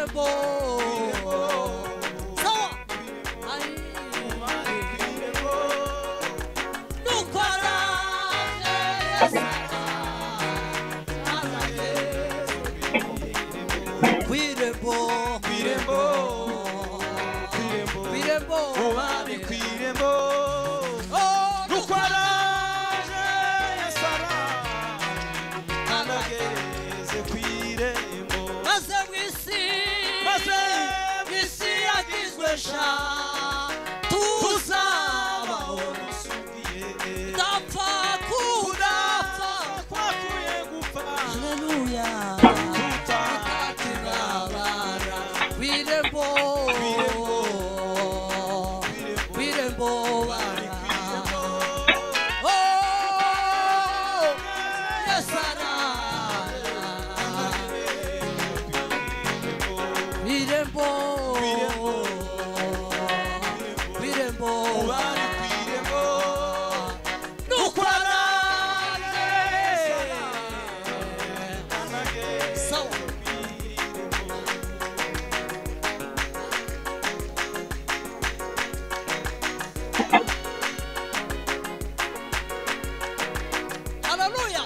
Kwirembo sawa nuko araje Kwirembo Kwirembo Kwirembo Kwirembo Ubari kwirembo nuko araje Yesu araje anageze kwirembo maze mw'isi maze mw'isi yagizwe sha tuzabaho dusubiye udapfa kudapfa twakuye gupfa haleluya tutakirabara kwirembo kwirembo bara oh Yesu araje kwirembo kwirembo Ubari kwirembo nuko araje sawa Haleluya.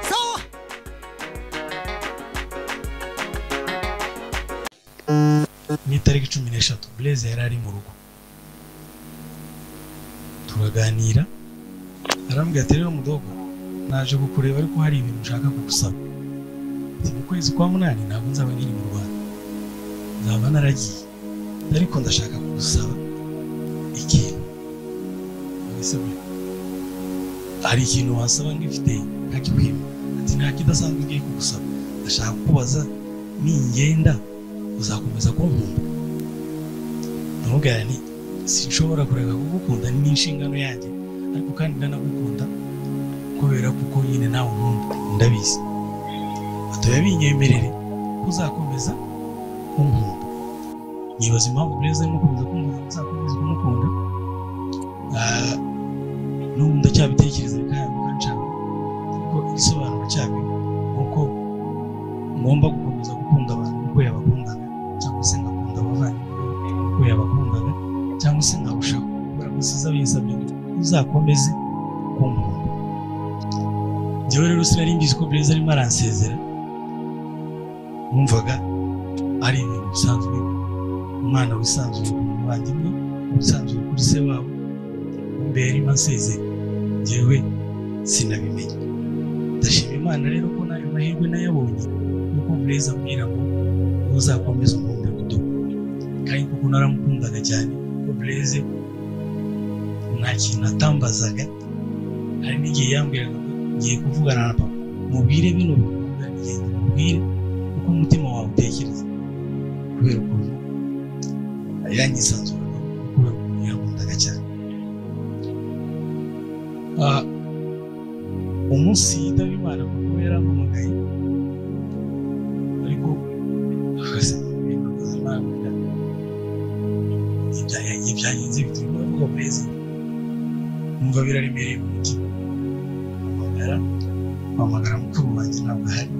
Sawa. Ni itariki 13 Blaise yari ari mu rugo turaganira arambwira ati rero mudogo naje kukureba ariko hari ibintu nshaka kugusaba ati mu kwezi kwa 8 ntabwo nzaba nkiri mu Rwanda nzaba naragiye ariko ndashaka kugusaba ikintu Ese bwe, hari ikintu wasaba ngifite nkakikwima ati nta kidasanzwe ngiye kugusaba ndashaka kukubaza ningenda uzakomeza kunkunda ndamubwira nti sinshobora kureka kugukunda ni inshingano yanjye ariko kandi ndanagukunda kubera kuko nyine nawe unkunda ndabizi atoya binyemerere ko uzakomeza kunkunda nibaza impamvu Blaise arimo gukomeza kunkunda nzakomeza kumukunda n'ubu ndacyabitekereza kandi bikanshaka kuko igisobanuro cyabyo ni uko ngomba gukomeza gukunda abantu uko yabakundaga cyangwa se ngakunda abavandimwe uko yabakundaga cyangwa se nkarushaho kubera ko siza binsabye ngo uzakomeze kunkunda njyewe rero sinari mbizi ko Blaise arimo aransezera numvaga ari ibintu bisanzwe umwana wisanzuye ku muvandimwe wisanzuye kuri se wabo mbere arimo ansezera njyewe sinabimenya ndashima Imana rero ko n'ayo mahirwe nayabonye nuko Blaise ambwira ngo uzakomeze ukunde kuduha kandi kuko naramukundaga cyane ko Blaise nta kintu atambazaga hari n'igihe yambwiraga ngo ngiye kuvugana na papa mubwire bino bintu ngenda mubwire uko umutima wawe utekereza kubera ukuntu yanyisanzuraga kubera ukuntu yankundaga cyane umunsi yitaba Imana papa we yarampamagaye ariko ibyagenze bituma avuga Blaise numva biraremereye mu mutima mpamagara mukuru wanjye ntabwo ahari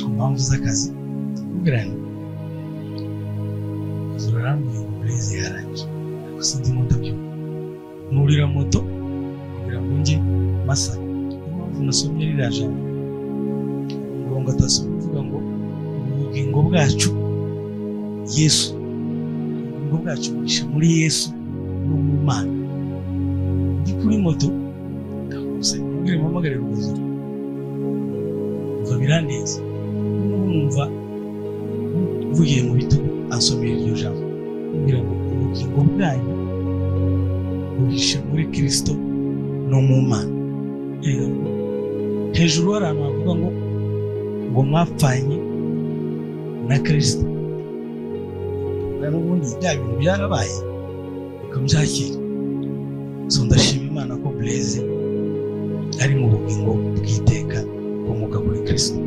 ku mpamvu z'akazi kubwira nti arambwiye ngo Blaise yarangije ariko sindimo ndabyumva nurira moto kugira ngo njye Masaka niyo mpamvu nasomye ririya jambo umurongo atasoma uvuga ngo ubugingo bwacu Yesu ubugingo bwacu buhishe muri Yesu no mu Mana ndi kuri moto ndakusanya mbwira mpamagare Rugazura numva birandenze numva mvugiye mu bitugu ansomera iryo jambo kugira ngo ubugingo bwanyu buhishe muri Kristo no mu Mana hejuru hari ahantu havuga ngo ngo mwapfanye na Kristo n'ubundi bya bintu byarabaye ukabyakira so ndashima Imana ko Blaise ari mu bugingo bw'iteka bukomoka kuri Kristo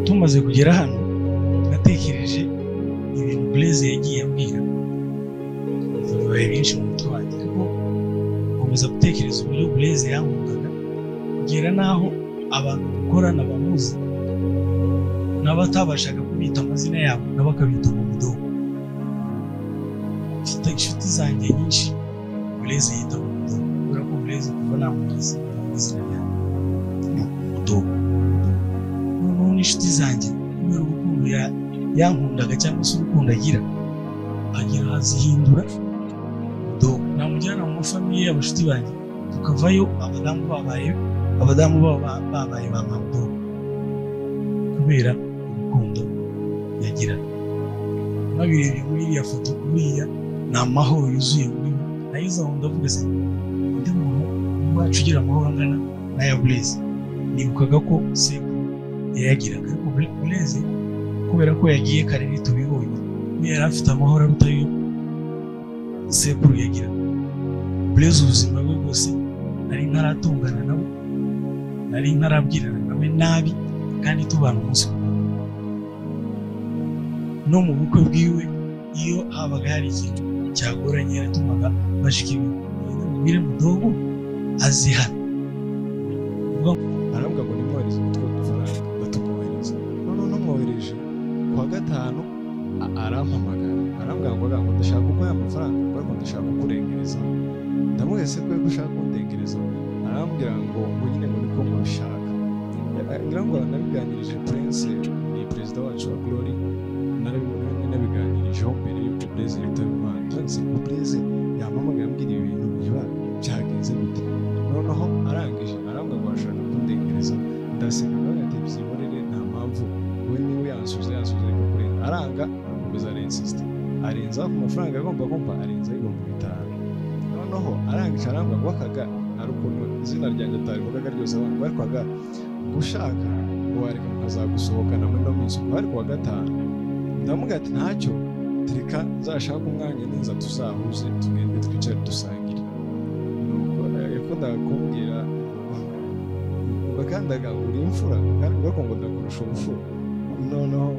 tumaze kugera hano natekereje ibintu Blaise yagiye ambwira Bibaye byinshi mu mutwe wanjye, ariko nkomeza gutekereza uburyo Blaise yankundaga, kugera n'aho abantu dukorana bamuzi n'abatabashaga kubita amazina yabo nabo akabita ngo mudogo. Mfite inshuti zanjye nyinshi Blaise yita ngo mudogo, kubera ko Blaise kuva namuzi mu izina ryanjye ni mudogo. Noneho n'inshuti zanjye kubera urukundo yankundaga cyangwa se urukundo agira azihindura mudogo. Namujyana mu mafamiye y'abashuti banjye tukavayo abadamu babaye ba mudogo kubera urukundo yagiraga. Nabirebye muri iriya foto, uriya ni amahoro yuzuye muri we. Nagize aho ndavuga se undi muntu wacu ugira amahoro angana n'aya Blaise. Nibukaga ko sekuru yayagiraga, ariko Blaise kubera ko yagiye kare ntitubibonye, we yari afite amahoro aruta ayo sekuru yagiraga. Blaise ubuzima bwe bwose nari ntaratungana nawe, nari ntarabwirana nawe nabi, kandi tubana umunsi ku wundi. No mu bukwe bwiwe iyo habaga hari ikintu cyagoranye yaratumaga bashika ibintu mubwire mudogo azi hano. Arambwira ngo nimwohereze utwo dufaranga, ndatumwohereza. Noneho ntumwohereje kuwa gatanu arampamagara, arambwira ngo ndashaka kuguha aya mafaranga ariko ndashaka kukurengerezaho. Ndamubwira se ko ushaka kundengerezaho? Arambwira ngo nyine ngo niko mbishaka. Ngira ngo nabiganirije Prince, ni perezida wacu wa Glory, nabiganirijeho mbere y'uko Blaise yitaba Imana. Nanditse ko Blaise yampamagaye ambwira ibi bintu biba byagenze gute. Noneho arangije arambwira ngo arashaka kundengereza, ndaseka ndavuga ati byihorere nta mpamvu, we niwe yansubiza reka kurenza. Aranga arakomeza arensisita, arenzaho ku mafaranga agomba kumpa, arenzaho 5,000. Noneho arangije arambwira ngo akaga hari ukuntu izina ryanjye atarivugaga ryose, ngo ariko aga ngo ushaka ngo wareka nkazagusohokana muri ino minsi, ubwo hari kuwa gatanu. Ndamubwira ati ntacyo, tereka nzashaka umwanya ninza tuzahuze tugende twicare dusangire. Nuko yakundaga kumbwira ngo kandi uri imfura, ariko ngo ndakurusha ubufura. Noneho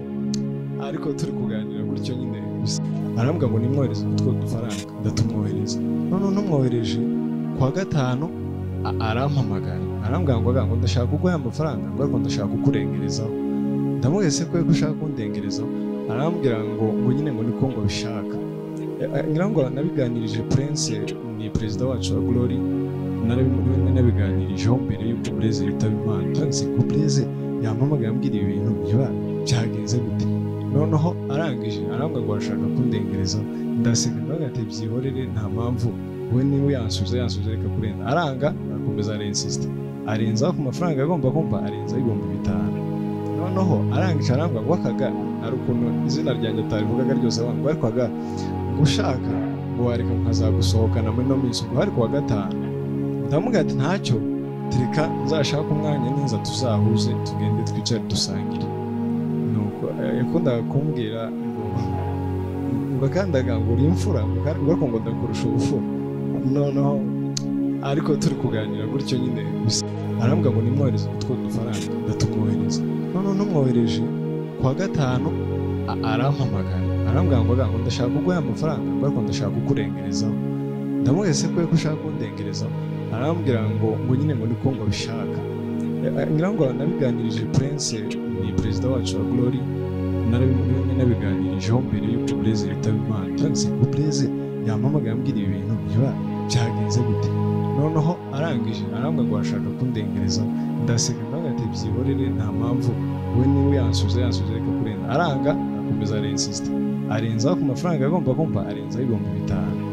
ariko turi kuganira gutyo nyine gusa, arambwira ngo nimwohereze utwo dufaranga, ndatumwohereza. Noneho ntumwohereje kuwa gatanu arampamagara, arambwira ngo ndashaka kuguha aya mafaranga ariko ndashaka kukurengerezaho. Ndamubwira se ko ushaka kundengerezaho? Arambwira ngo nyine ngo niko ngo bishaka. Ngira ngo nabiganirije Prince, ni perezida wacu wa Glory, nabiganirijeho mbere y'uko Blaise yitaba Imana. Nanditse ko Blaise yampamagaye ambwira ibi bintu biba byagenze gute. Noneho arangije arambwira ngo arashaka kundengerezaho, ndaseka ndavuga ati byihorere nta mpamvu, we niwe yansubiza reka kurenza. Aranga arakomeza arensisita, arenzaho ku mafaranga agomba kumpa, arenzaho 5,000. Noneho arangije arambwira ngo akaga hari ukuntu izina ryanjye atarivugaga ryose, ngo ariko aga ngo ushaka ngo wareka nkazagusohokana muri ino minsi, ubwo hari kuwa gatanu. Ndamubwira ati ntacyo, tereka nzashaka umwanya ninza tuzahuze tugende twicare dusangire. Nuko yakundaga kumbwira ngo kandi ngo uri imfura, ariko ngo ndakurusha ubufura. Noneho ariko turi kuganira gutyo nyine gusa, arambwira ngo nimwohereze utwo dufaranga, ndatumwohereza. Noneho ntumwohereje kuwa gatanu arampamagara, arambwira ngo ndashaka kuguha aya mafaranga ariko ndashaka kukurengerezaho. Ndamubwira se ko ushaka kundengerezaho? Arambwira ngo nyine ngo niko ngo bishaka. Ngira ngo nabiganirije Prince, ni perezida wacu wa Glory, nabiganirijeho mbere y'uko Blaise yitaba Imana. Nanditse ko Blaise yampamagaye ambwira ibi bintu biba byagenze gute. Noneho arangije arambwira ngo arashaka kundengerezaho, ndaseka ndavuga ati byihorere nta mpamvu, we niwe yansubiza reka kurenza. Aranga arakomeza arensisita, arenzaho ku mafaranga agomba kumpa, arenzaho 5,000.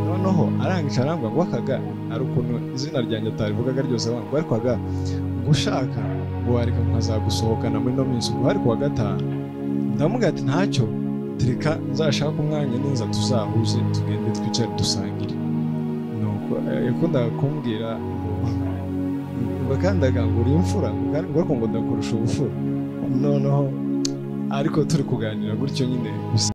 Noneho arangije arambwira ngo akaga hari ukuntu izina ryanjye atarivugaga ryose, ngo ariko aga ngo ushaka ngo wareka nkazagusohokana muri ino minsi, ubwo hari kuwa gatanu. Ndamubwira ati ntacyo, tereka nzashaka umwanya ninza tuzahuze tugende twicare dusangire. Nuko yakundaga kumbwira ngo kandi ngo uri imfura, ariko ngo ndakurusha ubufura. Noneho ariko turi kuganira gutyo nyine gusa.